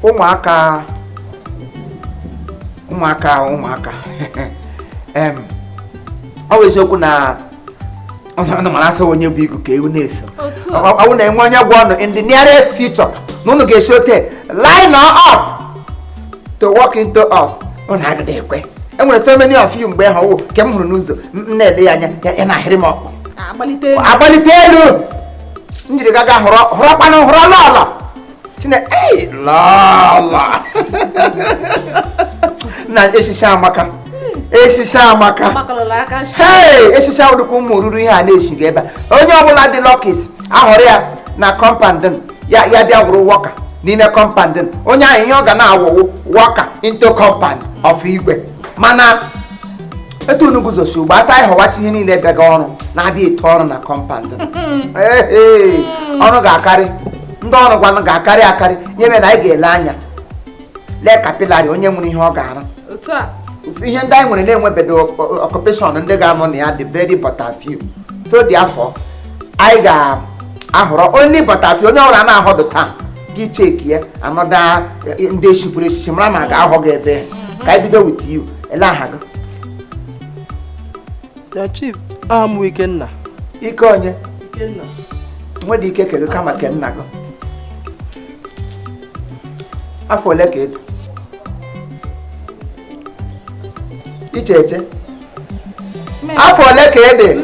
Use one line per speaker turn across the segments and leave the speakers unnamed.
Ụmụaka, ụmụaka, ụmụaka, ọ bụ eziokwu na ọnụ mara asọ onye bụ igu ka ewu na-eso. Ọ bụ na-enwe onye gwa ọnụ in the nearest future na unu ga-esi ote line up to work into us, unu agaghị ekwe. Enwere so many of you mgbe ha ọwụ nke m hụrụ n'ụzọ m na-ele ya anya ya na-ahịrị m ọkpụ agbalite elu m jiri gaga hụrọ hụrọkwanụ hụrọ lọlọ chine ei lọlọ na esisi amaka, esisi amaka. Hey, esisi ahụ dịkwa ụmụ ruru ihe a na-esighị ebe a. Onye ọbụla dị lọkis ahụrụ ya na compound ya, ya bịa wụrụ worker n'ime compound. Onye ahụ ihe ọ ga na-awụwụ worker into compound of igwe. Mana etu unu guzosi ugbo asa anyị họwachi ihe niile bịaga ọrụ na-abịa eto ọrụ na compound, ọrụ ga-akarị ndị ọrụ gwanụ ga-akarị akarị. Nye mere na anyị ga-ele anya lee capillary onye nwere ihe ọ ga-arụ. Ihe ndị anyị nwere na-enwebedo occupation ndị ga-anọ na ya dị very but a few, so therefore anyị ga-ahọrọ only but a few. Onye ọbụla na-ahọdụ taa gị cheki ya anọda ndị esikwuru esichi mara ma a ga-ahọ gị ebe. Ka anyị bido with you. Ele aha gị?
Ya chief, aha m Ikenna.
Ike onye?
Ikenna.
Nwere ike kege kama ke nna gị. Afọ ole ka edu iche eche? Afọ ole ka ede?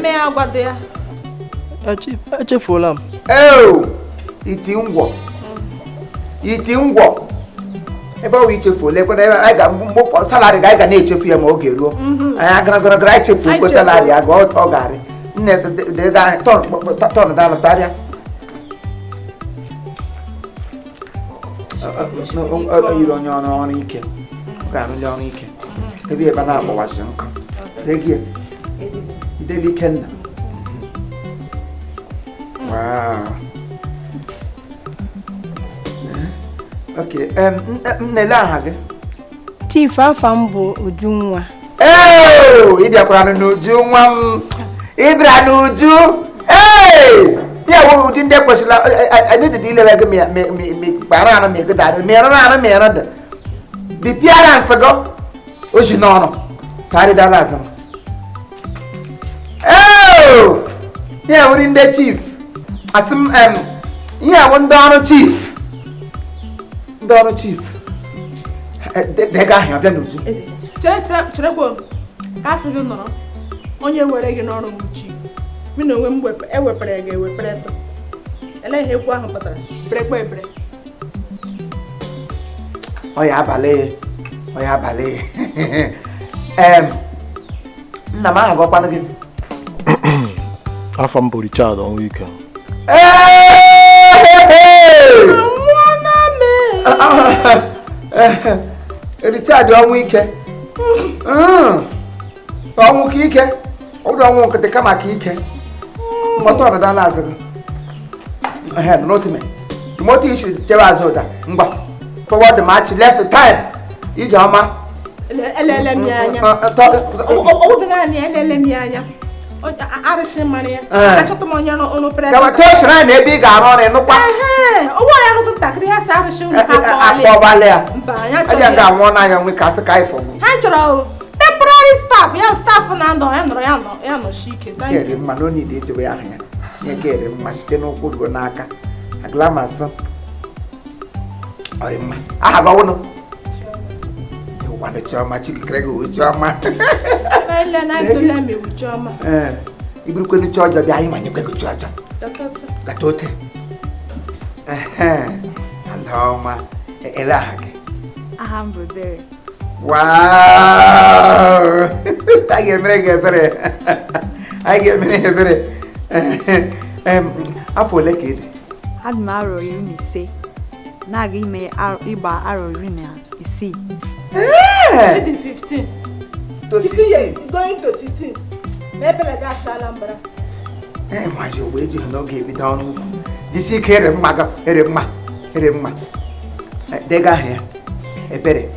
Ya chief, echefuola m.
Eo, iti ngwọ, iti ngwọ ebe ọ bụ ichefuola ekwena ebe anyị ga mgbe salary ga anyị ga na-echefu ya ma oge ruo. Anyị agara anyị chefu okwe salary ya ga ọ garị nne tọn dalụ tarịa. O yiri onye ọrụ ọrụ ike, ọ ga-arụli ọrụ ike ebe ebe na-agbawasị nkụ legie ideli Ikenna. Wow. Okay, nnele aha gị?
Chief, afa m bụ Ujunwa.
Ee, ị bịakwara n'uju nwa m. Ị bịara n'uju. Ee, ya wụ ụdị ndị kwesịrị anyị dị ilele gị ma kpara anụ ma ego darị ma ịrụrụ anụ ma ịrụ dị. The appearance gị o si n'ọrụ karịdara azụ. Ee, ya wụrụ ndị chief. Asị m ihe awụ ndị ọrụ chief. Ndị ọrụ chief. Dega ahụ ọbịa n'uju.
Chere chere cherekwa ka asị gị nọrọ onye were gị n'ọrụ bụ chief. Mụ na onwe m ewepere gị ewepere tụ. Elee ihe ekwu ahụ pụtara? Berekwa ebere.
Ọ ya abalị, ọ ya abalị. Nna m aha gọkwanụ gị?
Afọ m bụ Richard Ọnwụike.
Richard Ọnwụike. Ọnwụ ka ike, ụdị ọnwụ nkịtị kama ka ike. Mkpọtụ ọdịda na-azụ gị. Moto isi chebe azụ ụda ngwa. Forward march, left time. Ije ọma.
Elele m ya anya. Ọ naanị elele m ya anya. Arịsị mara ya. Achọtụ m onye ọrụ pere.
Gawa too shrine na ebe ị ga-arụ ọrụ ịnụkwa.
Ụgbọ ya rụtụ ntakịrị ya sị arịsị ụlọ ha
akpọbalị ya.
Mba, ya
chọrọ. Aja ga-anwụ n'anya nwe ka asị ka anyị fọgbu.
Ha chọrọ temporary staff, ya staff na ndụ ya nọrọ ya nọ ya nọchi ike.
Kere mma na onye echebe ya aha ya. Nye kere mma site n'ụkwụ ruo n'aka. Aglamasị. Ọ dị mma. Aha gị ọwụnụ? Ịwụkwanụ Chiọma, Chikikere gị wụ Chiọma. Ee, iburukwenu chi ọjọọ bịa anyị manyekwe gị chi ọjọọ. Gata ote. Adaọma, ele aha gị?
Aha m bụ Ebere.
Wow! Anyị ga-emere gị ebere. Anyị ga-emere gị ebere. Afọ ole ka ị dị?
Adị m arọ 15. Na-aga ime ịgba arọ 16.
Ịdị 15.
To 16.
Going to 16. Ma ebele gị achala mbara.
Ee, maazị ogbe ejighị n'oge ebido ọrụ ugbo. Jisi ike ere mma gị, ere mma, ere mma. Dega aha ya. Ebere.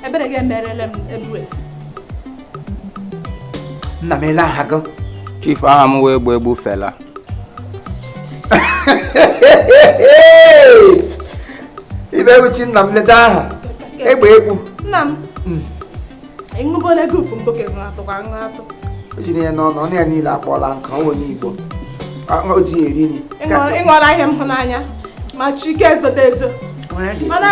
Ebere gị emerela m ebue.
Nna m ele aha gị?
Chief, aha m wee egbu egbu fela.
Chief Ewuchi nna m leta aha egbe egbu
nna m ịṅụbọla ego ufu mbụ ka ị atụkwa aṅụ atụ
o jiri ya n'ọnụ ọnụ ya niile akpọọla nka ọ onye Igbo o ji eri nri
ịṅụọla ihe m hụ n'anya ma chi ga ezodo ezo mana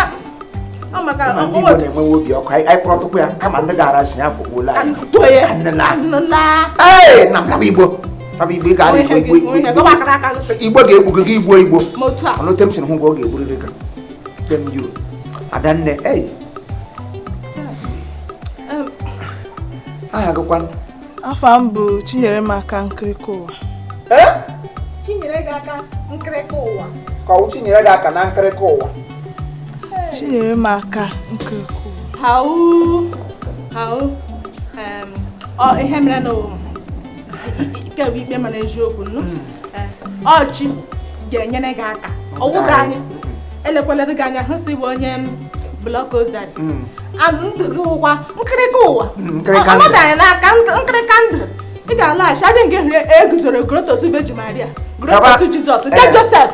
ọ maka
ndị Igbo na-enwewe obi ọkụ anyị kpọrọ tupu ya kama ndị gara si ya fọgbuola anyị ee na m gaba Igbo gaba Igbo ị gara Igbo Igbo ga-egbu gị Igbo Igbo ọnụ tem siri hụ ọ ga-egburịrị gị tem you Adanne ei aha gịkwanụ
Afa m bụ Chinyere m aka nkirika ụwa.
Chinyere gị aka nkirika ụwa.
Ka ọ Chinyere gị aka na nkirika ụwa.
Chinyere m aka nkirika ụwa.
Hau hau ọ ihe mere na ike bụ ikpe mana eziokwu nnu ọchị ga-enyere gị aka ọwụ gị anyị elekwala gị anya hụ si bụ onye blọk ozari ndụ gị ụwa nkirika ụwa ọnọdụ anyị n'aka nkirika ndụ ị ga-alaghachi adị nke hụrụ eguzoro Grotos Virgin Maria Grotos Jizọs nke Joseph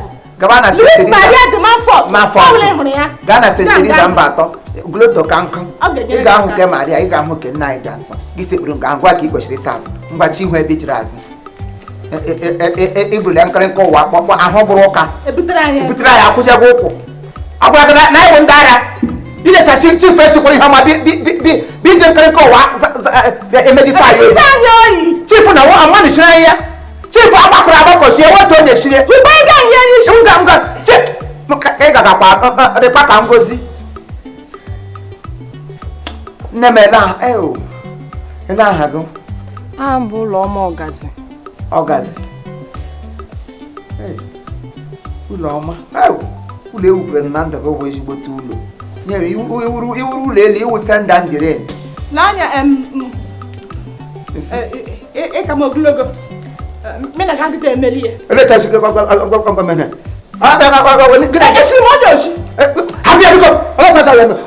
Louis Maria de Montfort ọbụla ị hụrụ ya
gaa na St. Teresa mba atọ Groto ka nkụ ị ga-ahụ nke Maria ị ga-ahụ nke nna anyị dị nsọ gị sekpuru nga ngwa ka ị kwesịrị ịsa ahụ mgbachi ihu ebe ị chịrị azụ ibuli nkirika ụwa kpọkpọ ahụ bụrụ ụka
ebutere anyị
akwụsịghị ụkwụ agwara gị na ịwụ ndị ara ilesasi chief esikwara ihe ọma bi ije nkirika ụwa emejisa anyị oyi chief na amanụchiri anyị ya chief agbakọrọ agbakọ sie nweta onye sirie ị gagakwa rịkwa ka ngozi nne m ele aha gị
aha m bụ Ụlọma Ọgazi
Ọgazi Ụlọma ụlọ ewubere na ndụ gị bụ ezigbote ụlọ iwuru ụlọ elu iwu send and rent
n'anya ịka m ogologo mena ga agịda emeli ya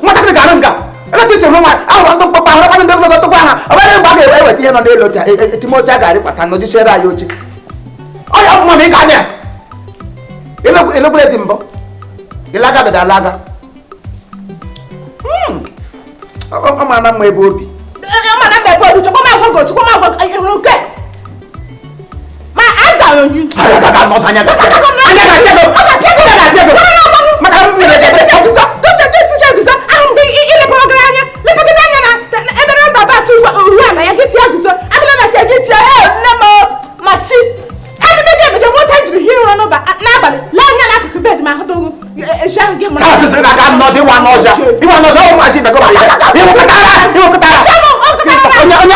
nwatakịrị ga-arụ nga eleta hụ nwa ahụrụ ndị mkpọkpọ ahụrụ kwanụ ndị ogologo tụkwa ha ọ bụrụ mgbe a ga-eweta ihe nọ n'elu oche etimoche a ga-arịkwasa nọjichere anyị oche ọya ọ bụ ma ị ga-abịa elegbure dị mbụ ịlaga beda alaga ọ mara mma ebe obi
mana mma ebe obi chukwu m agwa gị chukwu m agwa gị hụrụ nke ma aza onyu
anya ga-apịa gị maka m mere
guzo ahụ m gị ilepagoro anya lepagide anya na ebe na ndaba atụ uwe ala ya gị si ya guzo abịala na keji tie e nne m ma chi adịbeghị ebido nweta jiri hie ụra n'abalị lee anya n'akụkụ bed ma ahụdoghị ezi ahụ gị mara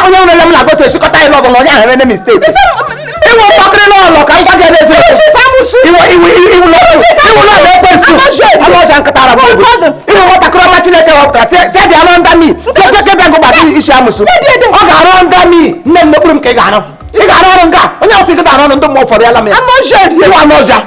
onye nwere m na-agọta esikọta anyị lọgọ na onye ahụ eme misteki ịnwe mkpakịrị n'ụlọ ka m gwa gị ebe eziokwu iwu lọlọ ekwensu anụ ọzọ nkịtara bụ iwu nwatakịrị ọma Chineke wepụtara si bịa nọ ndami keke bịa ngụ gbado isi amụsụ ọ ga-arụ ndami nne m n'okpuru m ka ị ga-arụ ị ga-arụ ọrụ nga onye ọsị gị ga-arụ ọrụ ndị mmụọ ụfọdụ ya la m ya iwu anụ ọzọ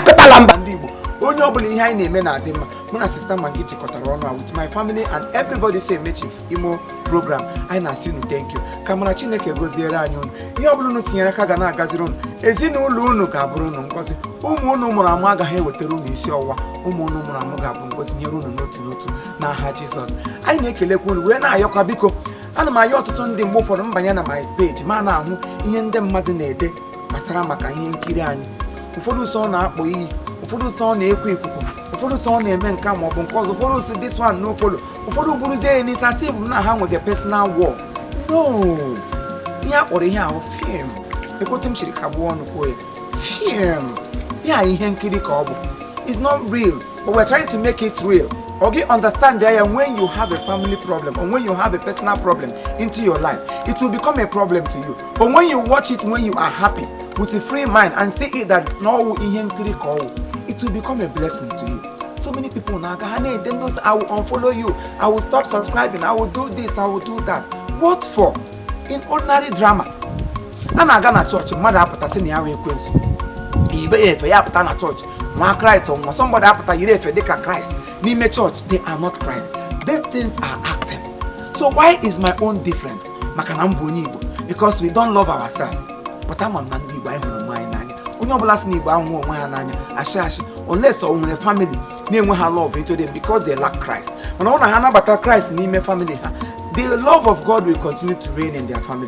kụtara mba ndị Igbo onye ọbụla ihe anyị na-eme na-adị mma mụ na Sista Maggi jikọtara ọnụ a with my family and everybody say eme Chief Imo program anyị na-asị unu thank you ka mara Chineke goziere anyị unu ihe ọbụla unu tinyere aka ga na-agaziri unu ezinụlọ unu ga-abụrụ unu ngọzi ụmụ unu mụrụ amụ agaghị ewetara unu isi ọwụwa ụmụ unu mụrụ amụ ga-abụ ngọzi nyere unu n'otu n'otu n'aha Jizọs anyị na-ekelekwa unu wee na-ayọkwa biko ana m ayọ ọtụtụ ndị mgbe ụfọdụ mbanye na my page ma na-ahụ ihe ndị mmadụ na-ede gbasara maka ihe nkiri anyị ụfọdụ ụsọ ọ na-akpọ iyi ụfọdụ ụsọ ọ na-ekwo ikuku ụfọdụ sọ ọ na-eme nke ma ọ bụ nke ọzọ ụfọdụ si this one no follow ụfọdụ bụrụzie ya n'isi asị m na ha nwere personal war no ihe a kpọrọ ihe ahụ film ekwetụ m siri kagbuo ọnụ kwuo ya film ya ihe nkiri ka ọ bụ it's not real but we're trying to make it real or gị understand ya when you have a family problem or when you have a personal problem into your life it will become a problem to you but when you watch it when you are happy with a free mind and see it that no ihe nkiri ka ọ bụ it will become a blessing to you. So many people now, those I will unfollow you, I will stop subscribing, I will do this, I will do that. What for? In ordinary drama. And I go to church, mother apụta sị na ya wee ekwensu. Ibe efe ya apụta na church, nwa Christ or somebody apụta yiri efe dịka Christ. N'ime church, they are not Christ. These things are acting. So why is my own difference? Maka na m bụ onye Igbo. Because we don't love ourselves. But ama m na ndị Igbo anyị hụrụ onwe anyị n'anya. Onye ọbụla sị na Igbo ahụhụ onwe ha n'anya, ashị ashị, Unless ọ nwere family na-enwe ha love into them because they lack Christ. Mana ọ na ha nabata Christ n'ime family ha, the love of God will continue to reign in their family.